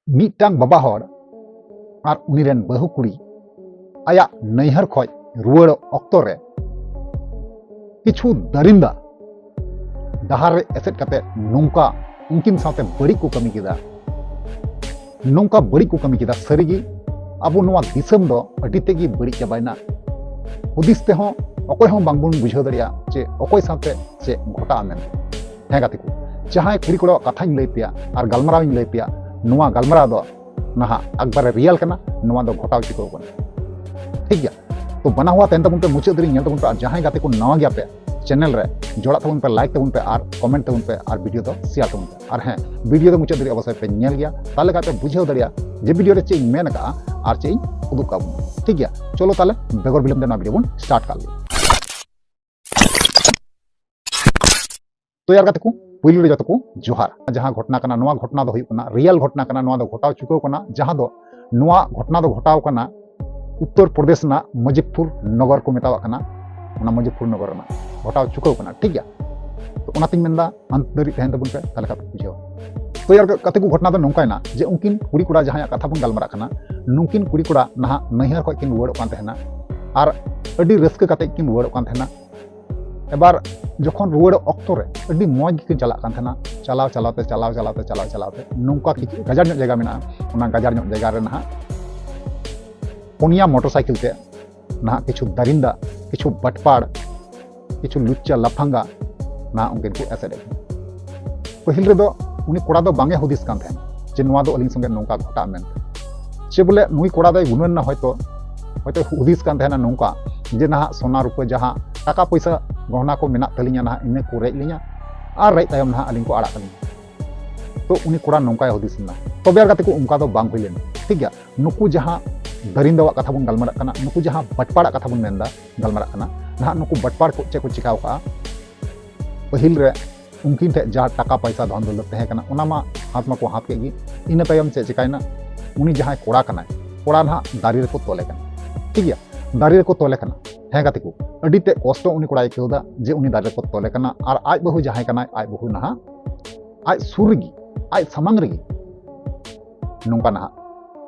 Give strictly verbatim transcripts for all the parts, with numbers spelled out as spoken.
ᱢᱤᱫᱴᱟᱝ ᱵᱟᱵᱟ ᱦᱚᱲ ᱟᱨ ᱩᱱᱤ ᱨᱮᱱ ᱵᱟᱹᱦᱩ ᱠᱩᱲᱤ ᱟᱭᱟᱜ ᱱᱟᱹᱭᱦᱟᱹᱨ ᱠᱷᱚᱱ ᱨᱩᱣᱟᱹᱲᱚᱜ ᱚᱠᱛᱚ ᱨᱮ ᱠᱤᱪᱷᱩ ᱫᱟᱹᱨᱤᱱᱫᱟ ᱰᱟᱦᱟᱨ ᱨᱮ ᱮᱥᱮᱫ ᱠᱟᱛᱮ ᱱᱚᱝᱠᱟ ᱩᱱᱠᱤᱱ ᱥᱟᱶᱛᱮ ᱵᱟᱹᱲᱤᱡ ᱠᱚ ᱠᱟᱹᱢᱤ ᱠᱮᱫᱟ᱾ ᱱᱚᱝᱠᱟ ᱵᱟᱹᱲᱤᱡ ᱠᱚ ᱠᱟᱹᱢᱤ ᱠᱮᱫᱟ, ᱥᱟᱹᱨᱤᱜᱮ ᱟᱵᱚ ᱱᱚᱣᱟ ᱫᱤᱥᱚᱢ ᱫᱚ ᱟᱹᱰᱤ ᱛᱮᱫ ᱜᱮ ᱵᱟᱹᱲᱤᱡ ᱪᱟᱵᱟᱭᱮᱱᱟ᱾ ᱦᱩᱫᱤᱥ ᱛᱮᱦᱚᱸ ᱚᱠᱚᱭ ᱦᱚᱸ ᱵᱟᱝᱵᱚᱱ ᱵᱩᱡᱷᱟᱹᱣ ᱫᱟᱲᱮᱭᱟᱜᱼᱟ ᱡᱮ ᱚᱠᱚᱭ ᱥᱟᱶᱛᱮ ᱪᱮᱫ ᱜᱷᱚᱴᱟᱜᱼᱟ ᱢᱮᱱᱛᱮ᱾ ᱦᱮᱸ ᱜᱟᱛᱮ ᱠᱚ, ᱡᱟᱦᱟᱸᱭ ᱠᱩᱲᱤ ᱠᱚᱲᱟᱣᱟᱜ ᱠᱟᱛᱷᱟᱧ ᱞᱟᱹᱭ ᱯᱮᱭᱟ ᱟᱨ ᱜᱟᱞᱢᱟᱨᱟᱣᱤᱧ ᱞᱟᱹᱭ ᱯᱮᱭᱟ, ᱱᱚᱣᱟ ᱜᱟᱞᱢᱟᱨᱟᱣ ᱫᱚ ᱱᱟᱦᱟᱜ ᱮᱠᱵᱟᱨᱮ ᱨᱤᱭᱮᱞ ᱠᱟᱱᱟ, ᱱᱚᱣᱟ ᱫᱚ ᱜᱷᱚᱴᱟᱣ ᱪᱩᱠᱟᱹᱣ ᱠᱟᱱᱟ᱾ ᱴᱷᱤᱠ ᱜᱮᱭᱟ, ᱛᱚ ᱵᱟᱱᱟ ᱦᱚᱲ ᱛᱟᱦᱮᱱ ᱛᱟᱵᱚᱱ ᱯᱮ, ᱢᱩᱪᱟᱹᱫ ᱫᱷᱟᱹᱨᱤᱡ ᱧᱮᱞ ᱛᱟᱵᱚᱱ ᱯᱮ, ᱟᱨ ᱡᱟᱦᱟᱸᱭ ᱜᱟᱛᱮ ᱠᱚ ᱱᱟᱣᱟ ᱜᱮᱭᱟ ᱯᱮ ᱪᱮᱱᱮᱞ ᱨᱮ, ᱡᱚᱲᱟᱜ ᱛᱟᱵᱚᱱ ᱯᱮ, ᱞᱟᱭᱤᱠ ᱛᱟᱵᱚᱱ ᱯᱮ ᱟᱨ ᱠᱚᱢᱮᱱᱴ ᱛᱟᱵᱚᱱ ᱯᱮ ᱟᱨ ᱵᱷᱤᱰᱤᱭᱳ ᱫᱚ ᱥᱮᱭᱟᱨ ᱛᱟᱵᱚᱱ ᱯᱮ᱾ ᱟᱨ ᱦᱮᱸ, ᱵᱷᱤᱰᱤᱭᱳ ᱫᱚ ᱢᱩᱪᱟᱹᱫ ᱫᱷᱟᱹᱨᱤᱡ ᱚᱵᱚᱥᱥᱳᱭ ᱯᱮ ᱧᱮᱞ ᱜᱮᱭᱟ, ᱛᱟᱦᱚᱞᱮ ᱠᱷᱟᱱ ᱯᱮ ᱵᱩᱡᱷᱟᱹᱣ ᱫᱟᱲᱮᱭᱟᱜᱼᱟ ᱡᱮ ᱵᱷᱤᱰᱤᱭᱳ ᱨᱮ ᱪᱮᱫ ᱤᱧ ᱢᱮᱱ ᱟᱠᱟᱫᱼᱟ ᱟᱨ ᱪᱮᱫ ᱤᱧ ᱩᱫᱩᱜ ᱠᱟᱜ ᱵᱚᱱᱟ᱾ ᱴᱷᱤᱠ ᱜᱮᱭᱟ, ᱪᱚᱞᱚ ᱛᱟᱦᱚᱞᱮ ᱵᱮᱜᱚᱨ ᱵᱤᱞᱚᱢ ᱛᱮ ᱱᱚᱣᱟ ᱵᱷᱤᱰᱤᱭᱳ ᱵᱚᱱ ᱥᱴᱟᱨᱴ ᱠᱟᱜ ᱞᱮᱜᱮ᱾ ᱛᱚ ᱭᱟᱨ ᱜᱟᱛᱮ ᱠᱚ, ᱯᱩᱭᱞᱩ ᱨᱮ ᱡᱚᱛᱚ ᱠᱚ ᱡᱚᱦᱟᱨ᱾ ᱡᱟᱦᱟᱸ ᱜᱷᱚᱴᱱᱟ ᱠᱟᱱᱟ, ᱱᱚᱣᱟ ᱜᱷᱚᱴᱱᱟ ᱫᱚ ᱦᱩᱭᱩᱜ ᱠᱟᱱᱟ, ᱨᱤᱭᱮᱞ ᱜᱷᱚᱴᱱᱟ ᱠᱟᱱᱟ, ᱱᱚᱣᱟ ᱫᱚ ᱜᱷᱚᱴᱟᱣ ᱪᱩᱠᱟᱹᱣ ᱠᱟᱱᱟ᱾ ᱡᱟᱦᱟᱸ ᱫᱚ, ᱱᱚᱣᱟ ᱜᱷᱚᱴᱱᱟ ᱫᱚ ᱜᱷᱚᱴᱟᱣ ᱠᱟᱱᱟ ᱩᱛᱛᱚᱨ ᱯᱨᱚᱫᱮᱥ ᱨᱮᱱᱟᱜ ᱢᱚᱡᱤᱫᱽᱯᱩᱨ ᱱᱚᱜᱚᱨ ᱠᱚ ᱢᱮᱛᱟᱣᱟᱜ ᱠᱟᱱᱟ, ᱚᱱᱟ ᱢᱚᱡᱤᱫᱽᱯᱩᱨ ᱱᱚᱜᱚᱨ ᱨᱮᱱᱟᱜ ᱜᱷᱚᱴᱟᱣ ᱪᱩᱠᱟᱹᱣ ᱠᱟᱱᱟ᱾ ᱴᱷᱤᱠ ᱜᱮᱭᱟ, ᱛᱚ ᱚᱱᱟᱛᱤᱧ ᱢᱮᱱᱫᱟ ᱟᱱᱛ ᱫᱷᱟᱹᱨᱤᱡ ᱛᱟᱦᱮᱱ ᱛᱟᱵᱚᱱ ᱯᱮ, ᱛᱟᱦᱚᱞᱮ ᱠᱷᱟᱱ ᱯᱮ ᱵᱩᱡᱷᱟᱹᱣᱟ᱾ ᱛᱚ ᱭᱟᱨ ᱜᱟᱛᱮ ᱠᱚ, ᱜᱷᱚᱴᱱᱟ ᱫᱚ ᱱᱚᱝᱠᱟᱭᱮᱱᱟ ᱡᱮ ᱩᱱᱠᱤᱱ ᱠᱩᱲᱤ ᱠᱚᱲᱟ ᱡᱟᱦᱟᱸᱭᱟᱜ ᱠᱟᱛᱷᱟ ᱵᱚᱱ ᱜᱟᱞᱢᱟᱨᱟᱜ ᱠᱟᱱᱟ, ᱱᱩᱠᱤᱱ ᱠᱩᱲᱤ ᱠᱚᱲᱟ ᱱᱟᱦᱟᱜ ᱱᱟᱹᱭᱦᱟᱹᱨ ᱠᱷᱚᱱ ᱠᱤᱱ ᱨᱩᱣᱟᱹᱲᱚᱜ ᱠᱟᱱ ᱛᱟᱦᱮᱱᱟ, ᱟᱨ ᱟᱹᱰᱤ ᱨᱟᱹᱥᱠᱟᱹ ᱠᱟᱛᱮ ᱠᱤᱱ ᱨᱩᱣᱟᱹᱲᱚᱜ ᱠᱟᱱ ᱛᱟᱦᱮᱱᱟ᱾ ᱮᱵᱟᱨ ᱡᱚᱠᱷᱚᱱ ᱨᱩᱣᱟᱹᱲᱚᱜ ᱚᱠᱛᱚ ᱨᱮ ᱟᱹᱰᱤ ᱢᱚᱡᱽ ᱜᱮᱠᱤᱱ ᱪᱟᱞᱟᱜ ᱠᱟᱱ ᱛᱟᱦᱮᱱᱟ, ᱪᱟᱞᱟᱣ ᱪᱟᱞᱟᱣ ᱛᱮ, ᱪᱟᱞᱟᱣ ᱪᱟᱞᱟᱣ ᱛᱮ, ᱪᱟᱞᱟᱣ ᱪᱟᱞᱟᱣ ᱛᱮ ᱱᱚᱝᱠᱟ ᱠᱤᱪᱷᱩ ᱜᱟᱡᱟᱲ ᱧᱚᱜ ᱡᱟᱭᱜᱟ ᱢᱮᱱᱟᱜᱼᱟ, ᱚᱱᱟ ᱜᱟᱡᱟᱲ ᱧᱚᱜ ᱡᱟᱭᱜᱟ ᱨᱮ ᱱᱟᱦᱟᱜ ᱯᱩᱱᱭᱟ ᱢᱚᱴᱚᱨ ᱥᱟᱭᱠᱮᱞ ᱛᱮ ᱱᱟᱦᱟᱜ ᱠᱤᱪᱷᱩ ᱫᱟᱨᱤᱱᱫᱟ, ᱠᱤᱪᱷᱩ ᱵᱟᱴᱯᱟᱲ, ᱠᱤᱪᱷᱩ ᱞᱩᱪᱪᱟ ᱞᱟᱯᱷᱟᱝᱜᱟ ᱱᱟᱦᱟᱜ ᱩᱱᱠᱤᱱ ᱠᱚ ᱮᱥᱮᱫ ᱮᱫ ᱠᱤᱱᱟ᱾ ᱯᱟᱹᱦᱤᱞ ᱨᱮᱫᱚ ᱩᱱᱤ ᱠᱚᱲᱟ ᱫᱚ ᱵᱟᱝ ᱮ ᱦᱩᱫᱤᱥ ᱠᱟᱱ ᱛᱟᱦᱮᱱ ᱡᱮ ᱱᱚᱣᱟ ᱫᱚ ᱟᱹᱞᱤᱧ ᱥᱚᱸᱜᱮ ᱱᱚᱝᱠᱟ ᱜᱷᱚᱴᱟᱜᱼᱟ ᱢᱮᱱᱛᱮ᱾ ᱪᱮ ᱵᱚᱞᱮ ᱱᱩᱭ ᱠᱚᱲᱟ ᱫᱚᱭ ᱜᱩᱱᱟᱹᱱ ᱮᱱᱟ ᱦᱚᱭᱛᱚ, ᱦᱚᱭᱛᱚ ᱦᱩᱫᱤᱥ ᱠᱟᱱ ᱛᱟᱦᱮᱱᱟ ᱱᱚᱝᱠᱟ ᱡᱮ ᱱᱟᱦᱟᱜ ᱥᱚᱱᱟ ᱨᱩᱯᱟᱹ ᱡᱟᱦᱟᱸ ᱴᱟᱠᱟ ᱯᱚᱭᱥᱟ ᱜᱚᱦᱱᱟ ᱠᱚ ᱢᱮᱱᱟᱜ ᱛᱟᱹᱞᱤᱧᱟ ᱱᱟᱦᱟᱜ ᱤᱱᱟᱹ ᱠᱚ ᱨᱮᱡ ᱞᱤᱧᱟ ᱟᱨ ᱨᱮᱡ ᱛᱟᱭᱚᱢ ᱱᱟᱦᱟᱜ ᱟᱹᱞᱤᱧ ᱠᱚ ᱟᱲᱟᱜ ᱠᱟᱹᱞᱤᱧᱟ᱾ ᱛᱚ ᱩᱱᱤ ᱠᱚᱲᱟ ᱱᱚᱝᱠᱟᱭ ᱦᱩᱫᱤᱥ ᱞᱮᱱᱟ᱾ ᱛᱚᱵᱮ ᱟᱨ ᱜᱟᱛᱮ ᱠᱚ, ᱚᱱᱠᱟ ᱫᱚ ᱵᱟᱝ ᱦᱩᱭ ᱞᱮᱱᱟ᱾ ᱴᱷᱤᱠ ᱜᱮᱭᱟ, ᱱᱩᱠᱩ ᱡᱟᱦᱟᱸ ᱫᱟᱨᱤᱱᱫᱟᱣᱟᱜ ᱠᱟᱛᱷᱟ ᱵᱚᱱ ᱜᱟᱞᱢᱟᱨᱟᱜ ᱠᱟᱱᱟ, ᱱᱩᱠᱩ ᱡᱟᱦᱟᱸ ᱵᱟᱴᱯᱟᱲᱟᱜ ᱠᱟᱛᱷᱟ ᱵᱚᱱ ᱢᱮᱱᱫᱟ, ᱜᱟᱞᱢᱟᱨᱟᱜ ᱠᱟᱱᱟ, ᱱᱟᱦᱟᱜ ᱱᱩᱠᱩ ᱵᱟᱴᱯᱟᱲ ᱠᱚ ᱪᱮᱫ ᱠᱚ ᱪᱤᱠᱟᱹᱣ ᱠᱟᱜᱼᱟ? ᱯᱟᱹᱦᱤᱞ ᱨᱮ ᱩᱱᱠᱤᱱ ᱴᱷᱮᱱ ᱡᱟᱦᱟᱸ ᱴᱟᱠᱟ ᱯᱚᱭᱥᱟ ᱫᱷᱚᱱ ᱫᱚᱞᱚᱛ ᱛᱟᱦᱮᱸ ᱠᱟᱱᱟ, ᱚᱱᱟ ᱢᱟ ᱦᱟᱛ ᱢᱟᱠᱚ ᱦᱟᱛ ᱠᱮᱫ ᱜᱮ᱾ ᱤᱱᱟᱹ ᱛᱟᱭᱚᱢ ᱪᱮᱫ ᱪᱤᱠᱟᱭᱮᱱᱟ? ᱩᱱᱤ ᱡᱟᱦᱟᱸᱭ ᱠᱚᱲᱟ ᱠᱟᱱᱟᱭ, ᱠᱚᱲᱟ ᱱᱟᱦᱟᱜ ᱫᱟᱨᱮ ᱨᱮᱠᱚ ᱛᱚᱞᱮ ᱠᱟᱱᱟ᱾ ᱴᱷᱤᱠ ᱜᱮᱭᱟ, ᱫᱟᱨᱮ ᱨᱮᱠᱚ ᱛᱚᱞᱮ ᱠᱟᱱᱟ᱾ ᱦᱮᱸ ᱜᱟᱛᱮ ᱠᱚ, ᱟᱹᱰᱤ ᱛᱮᱫ ᱠᱚᱥᱴᱚ ᱩᱱᱤ ᱠᱚᱲᱟᱭ ᱟᱹᱭᱠᱟᱹᱣ ᱮᱫᱟ ᱡᱮ ᱩᱱᱤ ᱫᱟᱨᱮ ᱨᱮᱠᱚ ᱛᱚᱞᱮ ᱠᱟᱱᱟ ᱟᱨ ᱟᱡ ᱵᱟᱹᱦᱩ ᱡᱟᱦᱟᱸᱭ ᱠᱟᱱᱟᱭ, ᱟᱡ ᱵᱟᱹᱦᱩ ᱱᱟᱦᱟᱜ ᱟᱡ ᱥᱩᱨ ᱨᱮᱜᱮ, ᱟᱡ ᱥᱟᱢᱟᱝ ᱨᱮᱜᱮ ᱱᱚᱝᱠᱟ ᱱᱟᱦᱟᱜ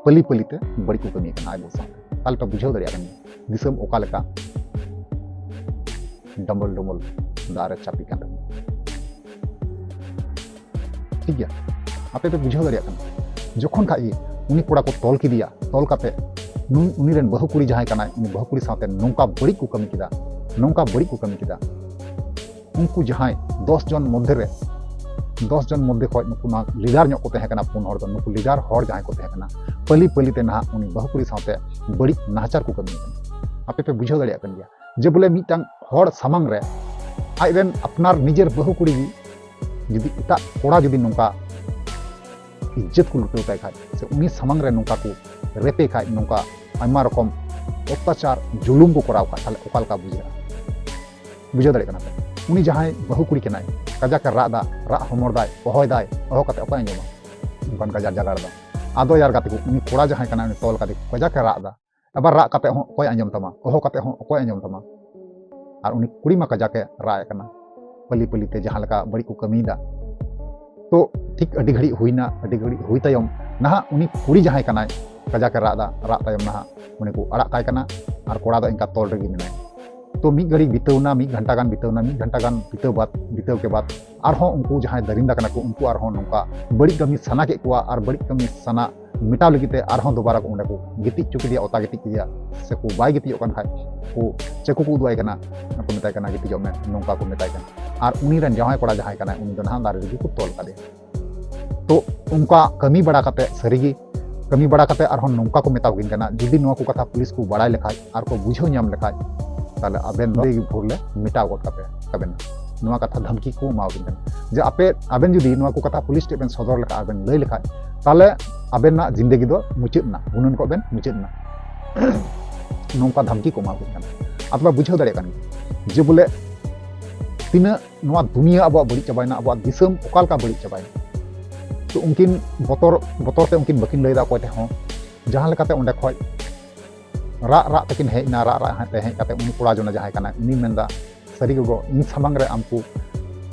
ᱯᱟᱹᱞᱤ ᱯᱟᱹᱞᱤ ᱛᱮ ᱵᱟᱹᱲᱤᱡ ᱠᱚ ᱠᱟᱹᱢᱤᱭᱮᱫ ᱠᱟᱱᱟ ᱟᱭ ᱵᱟᱹᱵᱩ ᱥᱟᱶᱛᱮ᱾ ᱛᱟᱦᱞᱮ ᱯᱮ ᱵᱩᱡᱷᱟᱹᱣ ᱫᱟᱲᱮᱭᱟᱜ ᱠᱟᱱ ᱜᱮᱭᱟ ᱫᱤᱥᱚᱢ ᱚᱠᱟ ᱞᱮᱠᱟ ᱰᱟᱢᱵᱚᱞ ᱰᱩᱢᱵᱚᱞ ᱫᱟᱜ ᱨᱮ ᱪᱟᱯᱮᱜ ᱠᱟᱱ ᱛᱟᱵᱚᱱᱟ᱾ ᱴᱷᱤᱠ ᱜᱮᱭᱟ, ᱟᱯᱮ ᱯᱮ ᱵᱩᱡᱷᱟᱹᱣ ᱫᱟᱲᱮᱭᱟᱜ ᱠᱟᱱᱟ᱾ ᱡᱚᱠᱷᱚᱱ ᱠᱷᱟᱡ ᱜᱮ ᱩᱱᱤ ᱠᱚᱲᱟ ᱠᱚ ᱛᱚᱞ ᱠᱮᱫᱮᱭᱟ, ᱛᱚᱞ ᱠᱟᱛᱮ ᱱᱩᱭ, ᱩᱱᱤ ᱨᱮᱱ ᱵᱟᱹᱦᱩ ᱠᱩᱲᱤ ᱡᱟᱦᱟᱸᱭ ᱠᱟᱱᱟᱭ, ᱩᱱᱤ ᱵᱟᱹᱦᱩ ᱠᱩᱲᱤ ᱥᱟᱶᱛᱮ ᱱᱚᱝᱠᱟ ᱵᱟᱹᱲᱤᱡ ᱠᱚ ᱠᱟᱹᱢᱤ ᱠᱮᱫᱟ, ᱱᱚᱝᱠᱟ ᱵᱟᱹᱲᱤᱡ ᱠᱚ ᱠᱟᱹᱢᱤ ᱠᱮᱫᱟ᱾ ᱩᱱᱠᱩ ᱡᱟᱦᱟᱸᱭ ᱫᱚᱥ ᱡᱚᱱ ᱢᱚᱫᱽᱫᱷᱮ ᱨᱮ, ᱫᱚᱥ ᱡᱚᱱ ᱢᱚᱫᱽᱫᱷᱮ ᱠᱷᱚᱡ ᱱᱩᱠᱩ ᱱᱚᱣᱟ ᱞᱤᱰᱟᱨ ᱧᱚᱜ ᱠᱚ ᱛᱟᱦᱮᱸ ᱠᱟᱱᱟ, ᱯᱩᱱ ᱦᱚᱲ ᱫᱚ, ᱱᱩᱠᱩ ᱞᱤᱰᱟᱨ ᱦᱚᱲ ᱡᱟᱦᱟᱸᱭ ᱠᱚ ᱛᱟᱦᱮᱸ ᱠᱟᱱᱟ, ᱯᱟᱹᱞᱤ ᱯᱟᱹᱞᱤ ᱛᱮ ᱱᱟᱦᱟᱜ ᱩᱱᱤ ᱵᱟᱹᱦᱩ ᱠᱩᱲᱤ ᱥᱟᱶᱛᱮ ᱵᱟᱹᱲᱤᱡ ᱱᱟᱦᱟᱪᱟᱨ ᱠᱚ ᱠᱟᱹᱢᱤᱭᱮᱫ ᱠᱟᱱᱟ᱾ ᱟᱯᱮ ᱯᱮ ᱵᱩᱡᱷᱟᱹᱣ ᱫᱟᱲᱮᱭᱟᱜ ᱠᱟᱱ ᱜᱮᱭᱟ ᱡᱮ ᱵᱚᱞᱮ ᱢᱤᱫᱴᱟᱝ ᱦᱚᱲ ᱥᱟᱢᱟᱝ ᱨᱮ ᱟᱡ ᱨᱮᱱ ᱟᱯᱱᱟᱨ ᱱᱤᱡᱮᱨ ᱵᱟᱹᱦᱩ ᱠᱩᱲᱤ ᱜᱮ ᱡᱩᱫᱤ ᱮᱴᱟᱜ ᱠᱚᱲᱟ ᱡᱩᱫᱤ ᱱᱚᱝᱠᱟ ᱤᱡᱽᱡᱚᱛ ᱠᱚ ᱞᱩᱴᱟᱹᱣ ᱛᱟᱭ ᱠᱷᱟᱡ, ᱥᱮ ᱩᱱᱤ ᱥᱟᱢᱟᱝ ᱨᱮ ᱱᱚᱝᱠᱟ ᱠᱚ ᱨᱮᱯᱮ ᱠᱷᱟᱡ, ᱱᱚᱝᱠᱟ ᱟᱭᱢᱟ ᱨᱚᱠᱚᱢ ᱚᱛᱛᱟᱪᱟᱨ ᱡᱩᱞᱩᱢ ᱠᱚ ᱠᱚᱨᱟᱣ ᱠᱷᱟᱡ, ᱛᱟᱦᱞᱮ ᱚᱠᱟ ᱞᱮᱠᱟ ᱵᱩᱡᱷᱟᱹᱜᱼᱟ? ᱵᱩᱡᱷᱟᱹᱣ ᱫᱟᱲᱮᱭᱟᱜ ᱠᱟᱱᱟ ᱯᱮ? ᱩᱱᱤ ᱡᱟᱦᱟᱸᱭ ᱵᱟᱹᱦᱩ ᱠᱩᱲᱤ ᱠᱟᱱᱟᱭ, ᱠᱟᱡᱟᱠ ᱮ ᱨᱟᱜ ᱫᱟ, ᱨᱟᱜ ᱦᱚᱢᱚᱨ ᱫᱟᱭ, ᱚᱦᱚᱭ ᱫᱟᱭ, ᱚᱦᱚ ᱠᱟᱛᱮ ᱚᱠᱚᱭ ᱟᱸᱡᱚᱢᱟ? ᱚᱱᱠᱟᱱ ᱜᱟᱡᱟᱲ ᱡᱟᱭᱜᱟ ᱨᱮᱫᱚ᱾ ᱟᱫᱚ ᱭᱟᱨ ᱜᱟᱛᱮ ᱠᱚ, ᱩᱱᱤ ᱠᱚᱲᱟ ᱡᱟᱦᱟᱸᱭ ᱠᱟᱱᱟᱭ, ᱩᱱᱤ ᱛᱚᱞ ᱠᱟᱫᱮ, ᱠᱟᱡᱟᱠ ᱮ ᱨᱟᱜ ᱫᱟ, ᱟᱵᱟᱨ ᱨᱟᱜ ᱠᱟᱛᱮ ᱦᱚᱸ ᱚᱠᱚᱭ ᱟᱸᱡᱚᱢ ᱛᱟᱢᱟ? ᱚᱦᱚ ᱠᱟᱛᱮ ᱦᱚᱸ ᱚᱠᱚᱭ ᱟᱸᱡᱚᱢ ᱛᱟᱢᱟ? ᱟᱨ ᱩᱱᱤ ᱠᱩᱲᱤ ᱢᱟ ᱠᱟᱡᱟᱠ ᱮ ᱨᱟᱜ ᱮᱫ ᱠᱟᱱᱟ, ᱯᱟᱹᱞᱤ ᱯᱟᱹᱞᱤ ᱛᱮ ᱡᱟᱦᱟᱸ ᱞᱮᱠᱟ ᱵᱟᱹᱲᱤᱡ ᱠᱚ ᱠᱟᱹᱢᱤᱭᱮᱫᱟ᱾ ᱛᱚ ᱴᱷᱤᱠ ᱟᱹᱰᱤ ᱜᱷᱟᱹᱲᱤᱡ ᱦᱩᱭᱱᱟ, ᱟᱹᱰᱤ ᱜᱷᱟᱹᱲᱤᱡ ᱦᱩᱭ ᱛᱟᱭᱚᱢ ᱱᱟᱦᱟᱜ ᱩᱱᱤ ᱠᱩᱲᱤ ᱡᱟᱦᱟᱸᱭ ᱠᱟᱱᱟᱭ, ᱠᱟᱡᱟᱠ ᱮ ᱨᱟᱜ ᱮᱫᱟ, ᱨᱟᱜ ᱛᱟᱭᱚᱢ ᱱᱟᱦᱟᱜ ᱩᱱᱤ ᱠᱚ ᱟᱲᱟᱜ ᱠᱟᱭ ᱠᱟᱱᱟ᱾ ᱟᱨ ᱠᱚᱲᱟ ᱫᱚ ᱤᱱᱠᱟ ᱛᱚᱞ ᱨᱮᱜᱮ ᱢᱮᱱᱟᱭᱟ᱾ ᱛᱚ ᱢᱤᱫ ᱜᱷᱟᱹᱲᱤᱡ ᱵᱤᱛᱟᱹᱣ ᱱᱟ, ᱢᱤᱫ ᱜᱷᱟᱱᱴᱟ ᱜᱟᱱ ᱵᱤᱛᱟᱹᱣ ᱱᱟ, ᱢᱤᱫ ᱜᱷᱟᱱᱴᱟ ᱜᱟᱱ ᱵᱤᱛᱟᱹᱣ ᱵᱟᱫ, ᱵᱤᱛᱟᱹᱣ ᱠᱮ ᱵᱟᱫ ᱟᱨᱦᱚᱸ ᱩᱱᱠᱩ ᱡᱟᱦᱟᱸᱭ ᱫᱟᱹᱨᱤᱱᱫᱟ ᱠᱟᱱᱟ ᱠᱚ, ᱩᱱᱠᱩ ᱟᱨᱦᱚᱸ ᱱᱚᱝᱠᱟ ᱵᱟᱹᱲᱤᱡ ᱠᱟᱹᱢᱤ ᱥᱟᱱᱟ ᱠᱮᱫ ᱠᱚᱣᱟ, ᱟᱨ ᱵᱟᱹᱲᱤᱡ ᱠᱟᱹᱢᱤ ᱥᱟᱱᱟ ᱢᱮᱴᱟᱣ ᱞᱟᱹᱜᱤᱫ ᱛᱮ ᱟᱨᱦᱚᱸ ᱫᱩᱵᱟᱨᱟ ᱠᱚ ᱚᱸᱰᱮ ᱠᱚ ᱜᱤᱛᱤᱡ ᱦᱚᱪᱚ ᱠᱮᱫᱮᱭᱟ, ᱚᱛᱟ ᱜᱤᱛᱤᱡ ᱠᱮᱫᱮᱭᱟ, ᱥᱮ ᱠᱚ ᱵᱟᱭ ᱜᱤᱛᱤᱡᱚᱜ ᱠᱟᱱ ᱠᱷᱟᱡ ᱠᱚ ᱪᱟᱹᱠᱩ ᱠᱚ ᱩᱫᱩᱜ ᱟᱭ ᱠᱟᱱᱟ, ᱟᱨ ᱠᱚ ᱢᱮᱛᱟᱭ ᱠᱟᱱᱟ, "ᱜᱤᱛᱤᱡᱚᱜ ᱢᱮ", ᱱᱚᱝᱠᱟ ᱠᱚ ᱢᱮᱛᱟᱭ ᱠᱟᱱᱟ᱾ ᱟᱨ ᱩᱱᱤ ᱨᱮᱱ ᱡᱟᱶᱟᱭ ᱠᱚᱲᱟ ᱡᱟᱦᱟᱸᱭ ᱠᱟᱱᱟᱭ, ᱩᱱᱤ ᱫᱚ ᱱᱟᱦᱟᱜ ᱫᱟᱨᱮ ᱨᱮᱜᱮ ᱠᱚ ᱛᱚᱞ ᱠᱟᱫᱮᱭᱟ᱾ ᱛᱚ ᱚᱱᱠᱟ ᱠᱟᱹᱢᱤ ᱵᱟᱲᱟ ᱠᱟᱛᱮ, ᱥᱟᱹᱨᱤᱜᱮ ᱠᱟᱹᱢᱤ ᱵᱟᱲᱟ ᱠᱟᱛᱮ ᱟᱨᱦᱚᱸ ᱱᱚᱝᱠᱟ ᱠᱚ ᱢᱮᱛᱟ ᱠᱤᱱ ᱠᱟᱱᱟ, ᱡᱩᱫᱤ ᱱᱚᱣᱟ ᱠᱚ ᱠᱟᱛᱷᱟ ᱯᱩᱞᱤᱥ ᱠᱚ ᱵᱟᱲᱟᱭ ᱞᱮᱠᱷᱟᱡ ᱟᱨ ᱠᱚ ᱵᱩᱡᱷᱟᱹᱣ ᱧᱟᱢ ᱞᱮᱠᱷᱟᱡ, ᱛᱟᱦᱞᱮ ᱟᱵᱮᱱ ᱫᱚ ᱵᱷᱳᱨ ᱞᱮ ᱢᱮᱴᱟᱣ ᱜᱚᱫ ᱠᱟᱯᱮ ᱛᱟᱵᱮᱱᱟ᱾ ᱱᱚᱣᱟ ᱠᱟᱛᱷᱟ ᱫᱷᱟᱢᱠᱤ ᱠᱚ ᱮᱢᱟᱣ ᱠᱤᱱ ᱠᱟᱱᱟ ᱡᱮ ᱟᱯᱮ, ᱟᱵᱮᱱ ᱡᱩᱫᱤ ᱱᱚᱣᱟ ᱠᱚ ᱠᱟᱛᱷᱟ ᱯᱩᱞᱤᱥ ᱴᱷᱮᱡ ᱵᱮᱱ ᱥᱚᱫᱚᱨ ᱞᱮᱠᱷᱟᱡ ᱟᱨ ᱵᱮᱱ ᱞᱟᱹᱭ ᱞᱮᱠᱷᱟᱡ, ᱛᱟᱦᱞᱮ ᱟᱵᱮᱱᱟᱜ ᱡᱤᱱᱫᱮᱜᱤ ᱫᱚ ᱢᱩᱪᱟᱹᱫ ᱮᱱᱟ, ᱜᱩᱱᱟᱹᱱ ᱠᱚᱜ ᱵᱮᱱ ᱢᱩᱪᱟᱹᱫ ᱮᱱᱟ᱾ ᱱᱚᱝᱠᱟ ᱫᱷᱟᱢᱠᱤ ᱠᱚ ᱮᱢᱟᱣ ᱠᱤᱱ ᱠᱟᱱᱟ᱾ ᱟᱯᱮ ᱯᱮ ᱵᱩᱡᱷᱟᱹᱣ ᱫᱟᱲᱮᱭᱟᱜ ᱠᱟᱱ ᱜᱮᱭᱟ ᱡᱮ ᱵᱚᱞᱮ ᱛᱤᱱᱟᱹᱜ ᱱᱚᱣᱟ ᱫᱩᱱᱤᱭᱟᱹ ᱟᱵᱚᱣᱟᱜ ᱵᱟᱹᱲᱤᱡ ᱪᱟᱵᱟᱭᱮᱱᱟ, ᱟᱵᱚᱣᱟᱜ ᱫᱤᱥᱚᱢ ᱚᱠᱟ ᱞᱮᱠᱟ ᱵᱟᱹᱲᱤᱡ ᱪᱟᱵᱟᱭᱮᱱᱟ᱾ ᱛᱚ ᱩᱱᱠᱤᱱ ᱵᱚᱛᱚᱨ, ᱵᱚᱛᱚᱨ ᱛᱮ ᱩᱱᱠᱤᱱ ᱵᱟᱹᱠᱤᱱ ᱞᱟᱹᱭᱫᱟ ᱚᱠᱚᱭ ᱴᱷᱮᱡ ᱦᱚᱸ᱾ ᱡᱟᱦᱟᱸ ᱞᱮᱠᱟᱛᱮ ᱚᱸᱰᱮ ᱠᱷᱚᱡ ᱨᱟᱜ ᱨᱟᱜ ᱛᱮᱠᱤᱱ ᱦᱮᱡ ᱮᱱᱟ, ᱨᱟᱜ ᱨᱟᱜ ᱛᱮ ᱦᱮᱡ ᱠᱟᱛᱮ ᱩᱱᱤ ᱠᱚᱲᱟ ᱡᱚᱱᱟ ᱡᱟᱦᱟᱸᱭ ᱠᱟᱱᱟᱭ, ᱩᱱᱤ ᱢᱮᱱᱫᱟ, "ᱥᱟᱹᱨᱤ ᱜᱚᱜᱚ, ᱤᱧ ᱥᱟᱢᱟᱝ ᱨᱮ ᱟᱢ ᱠᱚ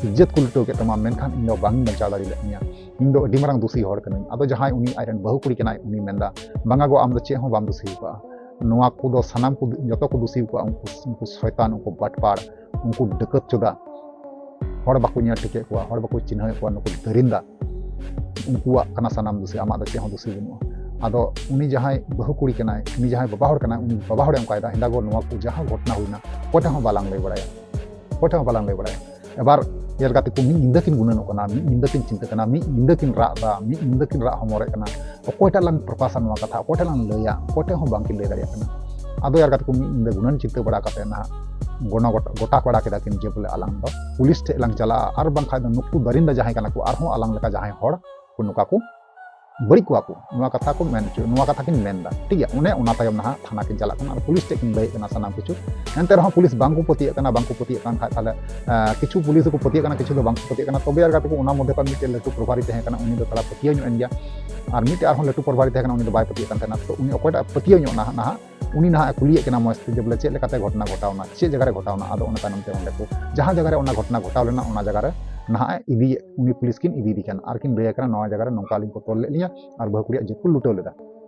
ᱤᱡᱽᱡᱚᱛ ᱠᱚ ᱞᱩᱴᱟᱹᱣ ᱠᱮᱫ ᱛᱟᱢᱟ, ᱢᱮᱱᱠᱷᱟᱱ ᱤᱧ ᱫᱚ ᱵᱟᱝ ᱤᱧ ᱵᱟᱧᱪᱟᱣ ᱫᱟᱲᱮ ᱞᱮᱫ ᱢᱮᱭᱟ, ᱤᱧ ᱫᱚ ᱟᱹᱰᱤ ᱢᱟᱨᱟᱝ ᱫᱩᱥᱤ ᱦᱚᱲ ᱠᱟᱹᱱᱟᱹᱧ᱾ ᱟᱫᱚ ᱡᱟᱦᱟᱸᱭ ᱩᱱᱤ ᱟᱡᱨᱮᱱ ᱵᱟᱹᱦᱩ ᱠᱩᱲᱤ ᱠᱟᱱᱟᱭ, ᱩᱱᱤ ᱢᱮᱱᱫᱟ, ᱵᱟᱝᱟ ᱜᱚ, ᱟᱢ ᱫᱚ ᱪᱮᱫ ᱦᱚᱸ ᱵᱟᱢ ᱫᱩᱥᱤ ᱟᱠᱟᱫᱼᱟ, ᱱᱚᱣᱟ ᱠᱚᱫᱚ ᱥᱟᱱᱟᱢ ᱠᱚ ᱡᱚᱛᱚ ᱠᱚ ᱫᱩᱥᱤ ᱟᱠᱟᱫᱼᱟ ᱩᱱᱠᱩ, ᱩᱱᱠᱩ ᱥᱚᱭᱛᱟᱱ, ᱩᱱᱠᱩ ᱵᱟᱴᱯᱟᱲ, ᱩᱱᱠᱩ ᱰᱟᱹᱠᱟᱹᱛ ᱪᱚᱫᱟ, ᱦᱚᱲ ᱵᱟᱠᱚ ᱧᱮᱞ ᱴᱷᱤᱠᱮᱫ ᱠᱚᱣᱟ, ᱦᱚᱲ ᱵᱟᱠᱚ ᱪᱤᱱᱦᱟᱹᱣᱮᱫ ᱠᱚᱣᱟ, ᱱᱩᱠᱩ ᱫᱟᱹᱨᱤᱱᱫᱟ, ᱩᱱᱠᱩᱣᱟᱜ ᱠᱟᱱᱟ ᱥᱟᱱᱟᱢ ᱫᱩᱥᱤ, ᱟᱢᱟᱜ ᱫᱚ ᱪᱮᱫ ᱦᱚᱸ ᱫᱩᱥᱤ ᱵᱟᱹᱱᱩᱜᱼᱟ᱾ ᱟᱫᱚ ᱩᱱᱤ ᱡᱟᱦᱟᱸᱭ ᱵᱟᱹᱦᱩ ᱠᱩᱲᱤ ᱠᱟᱱᱟᱭ, ᱩᱱᱤ ᱡᱟᱦᱟᱸᱭ ᱵᱟᱵᱟ ᱦᱚᱲ ᱠᱟᱱᱟᱭ, ᱩᱱᱤ ᱵᱟᱵᱟ ᱦᱚᱲᱮ ᱚᱱᱠᱟᱭᱮᱫᱟ, ᱦᱮᱸᱫᱟ ᱜᱚ, ᱱᱚᱣᱟ ᱠᱚ ᱡᱟᱦᱟᱸ ᱜᱷᱚᱴᱚᱱᱟ ᱦᱩᱭᱱᱟ, ᱚᱠᱚᱭ ᱴᱷᱮᱱ ᱦᱚᱸ ᱵᱟᱞᱟᱝ ᱞᱟᱹᱭ ᱵᱟᱲᱟᱭᱟ, ᱚᱠᱚᱭ ᱴᱷᱮᱱ ᱦᱚᱸ ᱵᱟᱞᱟᱝ ᱞᱟᱹᱭ ᱵᱟᱲᱟᱭᱟ᱾ ᱮᱵᱟᱨ ᱮᱨ ᱜᱟᱛᱮ ᱠᱚ ᱢᱤᱫ ᱧᱤᱫᱟᱹ ᱠᱤᱱ ᱜᱩᱱᱟᱹᱱᱚᱜ ᱠᱟᱱᱟ, ᱢᱤᱫ ᱧᱤᱫᱟᱹ ᱠᱤᱱ ᱪᱤᱱᱛᱟᱹ ᱠᱟᱱᱟ, ᱢᱤᱫ ᱧᱤᱫᱟᱹ ᱠᱤᱱ ᱨᱟᱜ ᱮᱫᱟ, ᱢᱤᱫ ᱧᱤᱫᱟᱹ ᱠᱤᱱ ᱨᱟᱜ ᱦᱚᱢᱚᱨᱮᱫ ᱠᱟᱱᱟ᱾ ᱚᱠᱚᱭᱴᱟᱜ ᱞᱟᱝ ᱯᱨᱚᱠᱟᱥᱟ ᱱᱚᱣᱟ ᱠᱟᱛᱷᱟ, ᱚᱠᱚᱭᱴᱷᱮᱱ ᱞᱟᱝ ᱞᱟᱹᱭᱟ, ᱚᱠᱚᱭ ᱴᱷᱮᱱ ᱦᱚᱸ ᱵᱟᱝᱠᱤᱱ ᱞᱟᱹᱭ ᱫᱟᱲᱮᱭᱟᱜ ᱠᱟᱱᱟ᱾ ᱟᱫᱚ ᱮᱨ ᱜᱟᱛᱮ ᱠᱚ ᱢᱤᱫ ᱧᱤᱫᱟᱹ ᱜᱩᱱᱟᱹᱱ ᱪᱤᱱᱛᱟᱹ ᱵᱟᱲᱟ ᱠᱟᱛᱮ ᱱᱟᱦᱟᱜ ᱜᱚᱱᱚ ᱜᱚᱴᱟ, ᱜᱚᱴᱟ ᱵᱟᱲᱟ ᱠᱮᱫᱟ ᱠᱤᱱ ᱡᱮ ᱵᱚᱞᱮ ᱟᱞᱟᱝ ᱫᱚ ᱯᱩᱞᱤᱥ ᱴᱷᱮᱡ ᱞᱟᱝ ᱪᱟᱞᱟᱜᱼᱟ, ᱟᱨ ᱵᱟᱝᱠᱷᱟᱱ ᱫᱚ ᱱᱩᱠᱩ ᱫᱟᱹᱨᱤᱱᱫᱟ ᱡᱟᱦᱟᱸᱭ ᱠᱟᱱᱟ ᱠᱚ, ᱟᱨᱦᱚᱸ ᱟᱞᱟᱝ ᱞᱮᱠᱟ ᱡᱟᱦᱟᱸᱭ ᱦᱚᱲ ᱠᱚ ᱱᱚᱝᱠᱟ ᱠᱚ ᱵᱟᱹᱲᱤᱡ ᱠᱚᱣᱟ ᱠᱚ, ᱱᱚᱣᱟ ᱠᱟᱛᱷᱟ ᱠᱚ ᱢᱮᱱ ᱦᱚᱪᱚ, ᱱᱚᱣᱟ ᱠᱟᱛᱷᱟ ᱠᱤᱱ ᱢᱮᱱ ᱮᱫᱟ, ᱴᱷᱤᱠ ᱜᱮᱭᱟ᱾ ᱚᱱᱮ ᱚᱱᱟ ᱛᱟᱭᱚᱢ ᱱᱟᱦᱟᱜ ᱛᱷᱟᱱᱟ ᱠᱤᱱ ᱪᱟᱞᱟᱜ ᱠᱟᱱᱟ ᱟᱨ ᱯᱩᱞᱤᱥ ᱴᱷᱮᱡ ᱠᱤᱱ ᱞᱟᱹᱭᱮᱫ ᱠᱟᱱᱟ ᱥᱟᱱᱟᱢ ᱠᱤᱪᱷᱩ᱾ ᱮᱱᱛᱮ ᱨᱮᱦᱚᱸ ᱯᱩᱞᱤᱥ ᱵᱟᱝ ᱠᱚ ᱯᱟᱹᱛᱭᱟᱹᱜ ᱠᱟᱱᱟ, ᱵᱟᱝ ᱠᱚ ᱯᱟᱹᱛᱭᱟᱹᱜ ᱠᱟᱱ ᱠᱷᱟᱡ ᱛᱟᱦᱞᱮ, ᱟᱸ, ᱠᱤᱪᱷᱩ ᱯᱩᱞᱤᱥ ᱫᱚᱠᱚ ᱯᱟᱹᱛᱭᱟᱹᱜ ᱠᱟᱱᱟ, ᱠᱤᱪᱷᱩ ᱫᱚ ᱵᱟᱝ ᱠᱚ ᱯᱟᱹᱛᱭᱟᱹᱜ ᱠᱟᱱᱟ᱾ ᱛᱚᱵᱮ ᱮᱨ ᱜᱟᱛᱮ ᱠᱚ ᱚᱱᱟ ᱢᱚᱫᱽᱫᱷᱮ ᱠᱷᱚᱱ ᱢᱤᱫᱴᱮᱱ ᱞᱟᱹᱴᱩ ᱯᱨᱚᱵᱷᱟᱨᱤ ᱛᱟᱦᱮᱸ ᱠᱟᱱᱟ, ᱩᱱᱤ ᱫᱚ ᱛᱷᱚᱲᱟ ᱯᱟᱹᱛᱭᱟᱹᱣ ᱧᱚᱜ ᱮᱱ ᱜᱮᱭᱟ᱾ ᱟᱨ ᱢᱤᱫᱴᱮᱡ ᱟᱨᱦᱚᱸ ᱞᱟᱹᱴᱩ ᱯᱨᱚᱵᱷᱟᱨᱤ ᱛᱟᱦᱮᱸ ᱠᱟᱱᱟ, ᱩᱱᱤ ᱫᱚ ᱵᱟᱭ ᱯᱟᱹᱛᱭᱟᱹᱜ ᱠᱟᱱ ᱛᱟᱦᱮᱱᱟ᱾ ᱛᱚ ᱩᱱᱤ ᱚᱠᱚᱭᱴᱟᱜ ᱯᱟᱹᱛᱭᱟᱹᱣ ᱧᱚᱜ ᱱᱟᱦᱟᱜ, ᱱᱟᱦᱟᱜ ᱩᱱᱤ ᱱᱟᱦᱟᱜ ᱮ ᱠᱩᱞᱤᱭᱮᱫ ᱠᱟᱱᱟ ᱢᱚᱡᱽ ᱛᱮ ᱡᱮ ᱵᱚᱞᱮ ᱪᱮᱫ ᱞᱮᱠᱟᱛᱮ ᱜᱷᱚᱴᱚᱱᱟ ᱜᱷᱚᱴᱟᱣᱱᱟ, ᱪᱮᱫ ᱡᱟᱭᱜᱟ ᱨᱮ ᱜᱷᱚᱴᱟᱣᱱᱟ᱾ ᱟᱫᱚ ᱚᱱᱟ ᱛᱟᱭᱱᱚᱢ ᱛᱮ ᱚᱸᱰᱮ ᱠᱚ, ᱡᱟᱦᱟᱸ ᱡᱟᱭᱜᱟ ᱨᱮ ᱚᱱᱟ ᱜᱷᱚᱴᱚᱱᱟ ᱜᱷᱚᱴᱟᱣ ᱞᱮᱱᱟ, ᱚᱱᱟ ᱡᱟᱭᱜᱟ ᱨᱮ ᱱᱟᱦᱟᱜ ᱮ ᱤᱫᱤᱭᱮᱫ, ᱩᱱᱤ ᱯᱩᱞᱤᱥ ᱠᱤᱱ ᱤᱫᱤᱭᱮᱫᱮ ᱠᱟᱱᱟ ᱟᱨ ᱠᱤᱱ ᱞᱟᱹᱭ ᱟᱭ ᱠᱟᱱᱟ, ᱱᱚᱣᱟ ᱡᱟᱭᱜᱟ ᱨᱮ ᱱᱚᱝᱠᱟ ᱟᱹᱞᱤᱧ ᱠᱚ ᱛᱚᱞ ᱞᱮᱫ ᱞᱤᱧᱟ ᱟᱨ ᱵᱟᱹᱦᱩ ᱠᱩᱲᱤᱭᱟᱜ ᱡᱤᱣᱤ ᱠᱚ ᱞᱩᱴᱟᱹᱣ ᱞᱮᱫᱟ᱾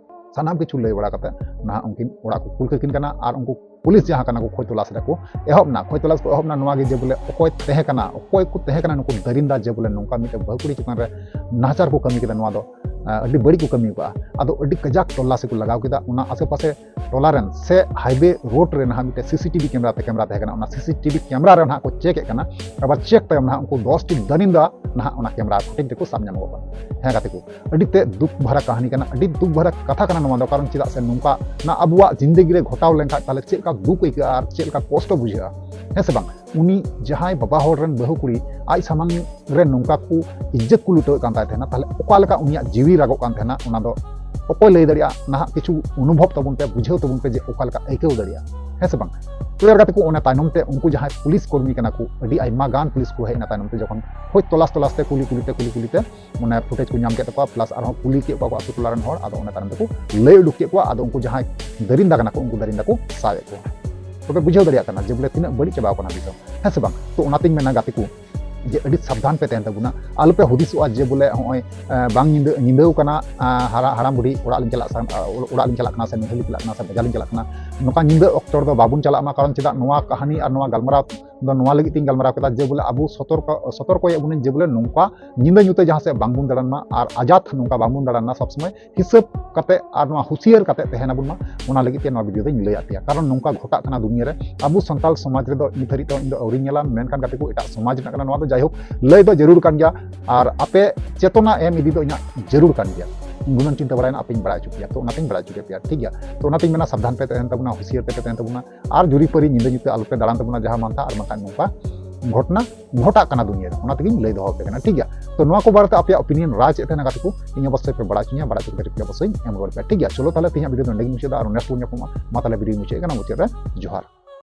ᱥᱟᱱᱟᱢ ᱠᱤᱪᱷᱩ ᱞᱟᱹᱭ ᱵᱟᱲᱟ ᱠᱟᱛᱮ ᱱᱟᱦᱟᱜ ᱩᱱᱠᱤᱱ ᱚᱲᱟᱜ ᱠᱚ ᱠᱩᱞ ᱠᱟᱹᱠᱤᱱ ᱠᱟᱱᱟ ᱟᱨ ᱩᱱᱠᱩ ᱯᱩᱞᱤᱥ ᱡᱟᱦᱟᱸ ᱠᱟᱱᱟ ᱠᱚ, ᱠᱷᱚᱡᱽ ᱛᱚᱞᱟᱥ ᱨᱮᱠᱚ ᱮᱦᱚᱵ ᱱᱟ᱾ ᱠᱷᱚᱡᱽ ᱛᱚᱞᱟᱥ ᱠᱚ ᱮᱦᱚᱵ ᱱᱟ ᱱᱚᱣᱟ ᱜᱮ ᱡᱮ ᱵᱚᱞᱮ ᱚᱠᱚᱭ ᱛᱟᱦᱮᱸ ᱠᱟᱱᱟ, ᱚᱠᱚᱭ ᱠᱚ ᱛᱟᱦᱮᱸ ᱠᱟᱱᱟ ᱱᱩᱠᱩ ᱫᱟᱹᱨᱤᱱᱫᱟ ᱡᱮ ᱵᱚᱞᱮ ᱱᱚᱝᱠᱟ ᱢᱤᱫᱴᱮᱱ ᱵᱟᱹᱦᱩ ᱠᱩᱲᱤ ᱪᱮᱛᱟᱱ ᱨᱮ ᱱᱟᱦᱟᱪᱟᱨ ᱠᱚ ᱠᱟᱹᱢᱤ ᱠᱮᱫᱟ, ᱱᱚᱣᱟ ᱫᱚ, ᱟᱸ, ᱟᱹᱰᱤ ᱵᱟᱹᱲᱤᱡ ᱠᱚ ᱠᱟᱹᱢᱤ ᱟᱠᱟᱫᱼᱟ᱾ ᱟᱫᱚ ᱟᱹᱰᱤ ᱠᱟᱡᱟᱠ ᱛᱚᱞᱟᱥᱤ ᱠᱚ ᱞᱟᱜᱟᱣ ᱠᱮᱫᱟ᱾ ᱚᱱᱟ ᱟᱥᱮ ᱯᱟᱥᱮ ᱴᱚᱞᱟ ᱨᱮᱱ ᱥᱮ ᱦᱟᱭᱣᱮ ᱨᱳᱰ ᱨᱮ ᱱᱟᱦᱟᱜ ᱢᱤᱫᱴᱮᱱ ᱥᱤᱥᱤᱴᱤᱵᱷᱤ ᱠᱮᱢᱨᱟ ᱛᱮ ᱠᱮᱢᱨᱟ ᱛᱟᱦᱮᱸ ᱠᱟᱱᱟ, ᱚᱱᱟ ᱥᱤᱥᱤᱴᱤᱵᱷᱤ ᱠᱮᱢᱨᱟ ᱨᱮ ᱱᱟᱦᱟᱜ ᱠᱚ ᱪᱮᱠ ᱮᱫ ᱠᱟᱱᱟ᱾ ᱟᱵᱟᱨ ᱪᱮᱠ ᱛᱟᱭᱚᱢ ᱱᱟᱦᱟᱜ ᱩᱱᱠᱩ ᱫᱚᱥ ᱴᱤ ᱫᱟᱹᱨᱤᱱᱫᱟ ᱱᱟᱦᱟᱜ ᱚᱱᱟ ᱠᱮᱢᱨᱟ ᱯᱷᱩᱴᱮᱡᱽ ᱨᱮᱠᱚ ᱥᱟᱵ ᱧᱟᱢᱚᱜ ᱠᱟᱱᱟ᱾ ᱦᱮᱸ ᱜᱟᱛᱮ ᱠᱚ, ᱟᱹᱰᱤ ᱛᱮ ᱫᱩᱠ ᱵᱷᱟᱨᱟ ᱠᱟᱹᱦᱱᱤ ᱠᱟᱱᱟ, ᱟᱹᱰᱤ ᱫᱩᱠ ᱵᱷᱟᱨᱟ ᱠᱟᱛᱷᱟ ᱠᱟᱱᱟ ᱱᱚᱣᱟ ᱫᱚ᱾ ᱠᱟᱨᱚᱱ ᱪᱮᱫᱟᱜ ᱥᱮ ᱱᱚᱝᱠᱟ ᱱᱟ ᱟᱵᱚᱣᱟᱜ ᱡᱤᱱᱫᱮᱜᱤ ᱨᱮ ᱜᱷᱚᱴᱟᱣ ᱞᱮᱱᱠᱷᱟᱱ ᱛᱟᱦᱞᱮ ᱪᱮᱫ ᱞᱮᱠᱟ ᱫᱩᱠ ᱟᱹᱭᱠᱟᱹᱜᱼᱟ ᱟᱨ ᱪᱮᱫ ᱞᱮᱠᱟ ᱠᱚᱥᱴᱚ ᱵᱩᱡᱷᱟᱹᱜᱼᱟ, ᱦᱮᱸ ᱥᱮ ᱵᱟᱝ? ᱩᱱᱤ ᱡᱟᱦᱟᱸᱭ ᱵᱟᱵᱟ ᱦᱚᱲ ᱨᱮᱱ ᱵᱟᱹᱦᱩ ᱠᱩᱲᱤ ᱟᱡ ᱥᱟᱢᱟᱝ ᱨᱮ ᱱᱚᱝᱠᱟ ᱠᱚ ᱤᱡᱽᱡᱚᱛ ᱠᱚ ᱞᱩᱴᱟᱹᱣᱮᱫ ᱠᱟᱱ ᱛᱟᱭ ᱛᱟᱦᱮᱱᱟ, ᱛᱟᱦᱞᱮ ᱚᱠᱟ ᱞᱮᱠᱟ ᱩᱱᱤᱭᱟᱜ ᱡᱤᱣᱤ ᱨᱟᱜᱚᱜ ᱠᱟᱱ ᱛᱟᱦᱮᱱᱟ, ᱚᱱᱟ ᱫᱚ ᱚᱠᱚᱭ ᱞᱟᱹᱭ ᱫᱟᱲᱮᱭᱟᱜᱼᱟ? ᱱᱟᱦᱟᱜ ᱠᱤᱪᱷᱩ ᱚᱱᱩᱵᱷᱚᱵ ᱛᱟᱵᱚᱱ ᱯᱮ, ᱵᱩᱡᱷᱟᱹᱣ ᱛᱟᱵᱚᱱ ᱯᱮ ᱡᱮ ᱚᱠᱟ ᱞᱮᱠᱟ ᱟᱹᱭᱠᱟᱹᱣ ᱫᱟᱲᱮᱭᱟᱜᱼᱟ, ᱦᱮᱸ ᱥᱮ ᱵᱟᱝ? ᱛᱚ ᱮᱨ ᱜᱟᱛᱮ ᱠᱚ, ᱚᱱᱟ ᱛᱟᱭᱱᱚᱢ ᱛᱮ ᱩᱱᱠᱩ ᱡᱟᱦᱟᱸᱭ ᱯᱩᱞᱤᱥ ᱠᱚᱨᱢᱤ ᱠᱟᱱᱟ ᱠᱚ, ᱟᱹᱰᱤ ᱟᱭᱢᱟ ᱜᱟᱱ ᱯᱩᱞᱤᱥ ᱠᱚ ᱦᱮᱡ ᱮᱱᱟ ᱛᱟᱭᱱᱚᱢ ᱛᱮ, ᱡᱚᱠᱷᱚᱱ ᱠᱷᱚᱡᱽ ᱛᱚᱞᱟᱥ ᱛᱚᱞᱟᱥ ᱛᱮ, ᱠᱩᱞᱤ ᱠᱩᱞᱤ ᱛᱮ, ᱠᱩᱞᱤ ᱠᱩᱞᱤ ᱛᱮ ᱚᱱᱟ ᱯᱷᱩᱴᱮᱡᱽ ᱠᱚ ᱧᱟᱢ ᱠᱮᱫ ᱛᱟᱠᱚᱣᱟ, ᱯᱞᱟᱥ ᱟᱨᱦᱚᱸ ᱠᱩᱞᱤ ᱠᱮᱫ ᱠᱚᱣᱟ ᱠᱚ ᱟᱹᱛᱩ ᱴᱚᱞᱟ ᱨᱮᱱ ᱦᱚᱲ᱾ ᱟᱫᱚ ᱚᱱᱟ ᱛᱟᱭᱱᱚᱢ ᱛᱮᱠᱚ ᱞᱟᱹᱭ ᱩᱰᱩᱠ ᱠᱮᱫ ᱠᱚᱣᱟ᱾ ᱟᱫᱚ ᱩᱱᱠᱩ ᱡᱟᱦᱟᱸᱭ ᱫᱟᱹᱨᱤᱱᱫᱟ ᱠᱟᱱᱟ ᱠᱚ, ᱩᱱᱠᱩ ᱫᱟᱹᱨᱤᱱᱫᱟ ᱠᱚ ᱥᱟᱵ ᱮᱫ ᱠᱚᱣᱟ᱾ ᱛᱚᱵᱮ ᱵᱩᱡᱷᱟᱹᱣ ᱫᱟᱲᱮᱭᱟᱜ ᱠᱟᱱᱟ ᱡᱮ ᱵᱚᱞᱮ ᱛᱤᱱᱟᱹᱜ ᱵᱟᱹᱲᱤᱡ ᱪᱟᱵᱟᱣ ᱠᱟᱱᱟ ᱫᱤᱥᱚᱢ, ᱦᱮᱸ ᱥᱮ ᱵᱟᱝ? ᱛᱚ ᱚᱱᱟᱛᱤᱧ ᱢᱮᱱᱟ ᱜᱟᱛᱮ ᱠᱚ, ᱡᱮ ᱟᱹᱰᱤ ᱥᱟᱵᱫᱷᱟᱱ ᱯᱮ ᱛᱟᱦᱮᱱ ᱛᱟᱵᱚᱱᱟ᱾ ᱟᱞᱚᱯᱮ ᱦᱩᱫᱤᱥᱚᱜᱼᱟ ᱡᱮ ᱵᱚᱞᱮ ᱦᱚᱸᱜᱼᱚᱭ ᱵᱟᱝ ᱧᱤᱫᱟᱹ ᱧᱤᱫᱟᱹᱣ ᱠᱟᱱᱟ, ᱦᱟᱲᱟᱢ ᱵᱩᱰᱷᱤ ᱚᱲᱟᱜ ᱞᱤᱧ ᱪᱟᱞᱟᱜ ᱚᱲᱟᱜ ᱞᱤᱧ ᱪᱟᱞᱟᱜ ᱠᱟᱱᱟ ᱥᱮ ᱱᱟᱹᱦᱟᱹᱞᱤᱧ ᱪᱟᱞᱟᱜ ᱠᱟᱱᱟ ᱥᱮ ᱵᱟᱡᱟᱨ ᱞᱤᱧ ᱪᱟᱞᱟᱜ ᱠᱟᱱᱟ᱾ ᱱᱚᱝᱠᱟ ᱧᱤᱫᱟᱹ ᱚᱠᱛᱚ ᱨᱮᱫᱚ ᱵᱟᱵᱚᱱ ᱪᱟᱞᱟᱜ ᱢᱟ᱾ ᱠᱟᱨᱚᱱ ᱪᱮᱫᱟᱜ ᱱᱚᱣᱟ ᱠᱟᱹᱦᱱᱤ ᱟᱨ ᱱᱚᱣᱟ ᱜᱟᱞᱢᱟᱨᱟᱣ ᱫᱚ ᱱᱚᱣᱟ ᱞᱟᱹᱜᱤᱫ ᱛᱤᱧ ᱜᱟᱞᱢᱟᱨᱟᱣ ᱠᱮᱫᱟ ᱡᱮ ᱵᱚᱞᱮ ᱟᱵᱚ ᱥᱚᱛᱚᱨᱠᱚ ᱥᱚᱛᱚᱨᱠᱚᱭᱮᱫ ᱵᱚᱱᱟᱹᱧ ᱡᱮ ᱵᱚᱞᱮ ᱱᱚᱝᱠᱟ ᱧᱤᱫᱟᱹ ᱧᱩᱛᱟᱹ ᱡᱟᱦᱟᱸ ᱥᱮᱫ ᱵᱟᱝᱵᱚᱱ ᱫᱟᱬᱟᱱ ᱢᱟ ᱟᱨ ᱟᱡᱟᱛ ᱱᱚᱝᱠᱟ ᱵᱟᱝᱵᱚᱱ ᱫᱟᱬᱟᱱ ᱢᱟ᱾ ᱥᱚᱵ ᱥᱚᱢᱚᱭ ᱦᱤᱥᱟᱹᱵ ᱠᱟᱛᱮ ᱟᱨ ᱱᱚᱣᱟ ᱦᱩᱥᱤᱭᱟᱹᱨ ᱠᱟᱛᱮ ᱛᱟᱦᱮᱱ ᱟᱵᱚᱱ ᱢᱟ, ᱚᱱᱟ ᱞᱟᱹᱜᱤᱫ ᱛᱮ ᱱᱚᱣᱟ ᱵᱷᱤᱰᱤᱭᱳ ᱫᱚᱧ ᱞᱟᱹᱭᱟᱫ ᱯᱮᱭᱟ᱾ ᱠᱟᱨᱚᱱ ᱱᱚᱝᱠᱟ ᱜᱷᱚᱴᱟᱜ ᱠᱟᱱᱟ ᱫᱩᱱᱤᱭᱟᱹ ᱨᱮ᱾ ᱟᱵᱚ ᱥᱟᱱᱛᱟᱲ ᱥᱚᱢᱟᱡᱽ ᱨᱮᱫᱚ ᱱᱤᱛ ᱫᱷᱟᱹᱨᱤᱡ ᱫᱚ ᱤᱧ ᱫᱚ ᱟᱹᱣᱨᱤᱧ ᱧᱮᱞᱟ, ᱢᱮᱱᱠᱷᱟᱱ ᱜᱟᱛᱮ ᱠᱚ ᱮᱴᱟᱜ ᱥᱚᱢᱟᱡᱽ ᱨᱮᱱᱟᱜ ᱠᱟᱱᱟ᱾ ᱱᱚᱣᱟ ᱫᱚ ᱡᱟᱭᱦᱳᱠ ᱞᱟᱹᱭ ᱫᱚ ᱡᱟᱹᱨᱩᱲ ᱠᱟᱱ ᱜᱮᱭᱟ ᱟᱨ ᱟᱯᱮ ᱪᱮᱛᱚᱱᱟ ᱮᱢ ᱤᱫᱤ ᱫᱚ ᱤᱧᱟᱹᱜ ᱡᱟᱹᱨᱩᱲ ᱠᱟᱱ ᱜᱮᱭᱟ᱾ ᱤᱧ ᱜᱩᱱᱟᱹᱱ ᱪᱤᱱᱛᱟᱹ ᱵᱟᱲᱟᱭᱮᱱᱟ, ᱟᱯᱮᱧ ᱵᱟᱲᱟᱭ ᱦᱚᱪᱚ ᱯᱮᱭᱟ, ᱛᱚ ᱚᱱᱟᱛᱮᱧ ᱵᱟᱲᱟᱭ ᱦᱚᱪᱚ ᱠᱮᱫ ᱯᱮᱭᱟ, ᱴᱷᱤᱠ ᱜᱮᱭᱟ᱾ ᱛᱚ ᱚᱱᱟᱛᱮᱧ ᱢᱮᱱᱟ ᱥᱟᱵᱫᱷᱟᱱ ᱯᱮ ᱛᱟᱦᱮᱱ ᱛᱟᱵᱚᱱᱟ, ᱦᱩᱥᱤᱭᱟᱹᱨ ᱯᱮ ᱛᱟᱦᱮᱱ ᱛᱟᱵᱚᱱᱟ ᱟᱨ ᱡᱩᱨᱤᱯᱟᱹᱨᱤ ᱧᱤᱫᱟᱹ ᱧᱩᱛᱟᱹ ᱟᱞᱚᱯᱮ ᱫᱟᱬᱟᱱ ᱛᱟᱵᱚᱱᱟ ᱡᱟᱦᱟᱸ ᱢᱟᱱᱛᱷᱟ ᱟᱨ ᱵᱟᱝᱠᱷᱟᱱ ᱱᱚᱝᱠᱟ ᱜᱷᱚᱴᱚᱱᱟ ᱜᱷᱚᱴᱟᱜ ᱠᱟᱱᱟ ᱫᱩᱱᱤᱭᱟᱹ ᱨᱮ, ᱚᱱᱟ ᱛᱮᱜᱮᱧ ᱞᱟᱹᱭ ᱫᱚᱦᱚ ᱟᱯᱮ ᱠᱟᱱᱟ, ᱴᱷᱤᱠ ᱜᱮᱭᱟ᱾ ᱛᱚ ᱱᱚᱣᱟ ᱠᱚ ᱵᱟᱨᱮᱛᱮ ᱟᱯᱮᱭᱟᱜ ᱚᱯᱤᱱᱤᱭᱚᱱ ᱨᱟᱭ ᱪᱮᱫ ᱛᱟᱦᱮᱱᱟ ᱜᱟᱛᱮ ᱠᱚ, ᱤᱧ ᱚᱵᱚᱥᱥᱳᱭ ᱯᱮ ᱵᱟᱲᱟᱭ ᱦᱚᱪᱚᱧᱟ, ᱵᱟᱲᱟᱭ ᱦᱚᱪᱚ ᱠᱟᱛᱮ ᱚᱵᱚᱥᱥᱳᱭ ᱮᱢ ᱨᱩᱣᱟᱹᱲ ᱯᱮ, ᱴᱷᱤᱠ ᱜᱮᱭᱟ᱾ ᱪᱚᱞᱚ ᱛᱟᱦᱚᱞᱮ ᱛᱮᱦᱮᱧᱟᱜ ᱵᱷᱤᱰᱤᱭᱳ ᱫᱚ ᱱᱚᱸᱰᱮ ᱜᱮᱧ ᱢᱩᱪᱟᱹᱫᱟ, ᱟᱨ next ᱵᱚᱱ ᱧᱟᱯᱟᱢᱟ᱾ ᱢᱟ ᱛᱟᱦᱚᱞᱮ ᱵᱷᱤᱰᱤᱭᱳ ᱢᱩᱪᱟᱹᱫ ᱠᱟᱱᱟ, ᱢᱩᱪᱟᱹᱫ ᱨᱮ ᱡᱚᱦᱟᱨ᱾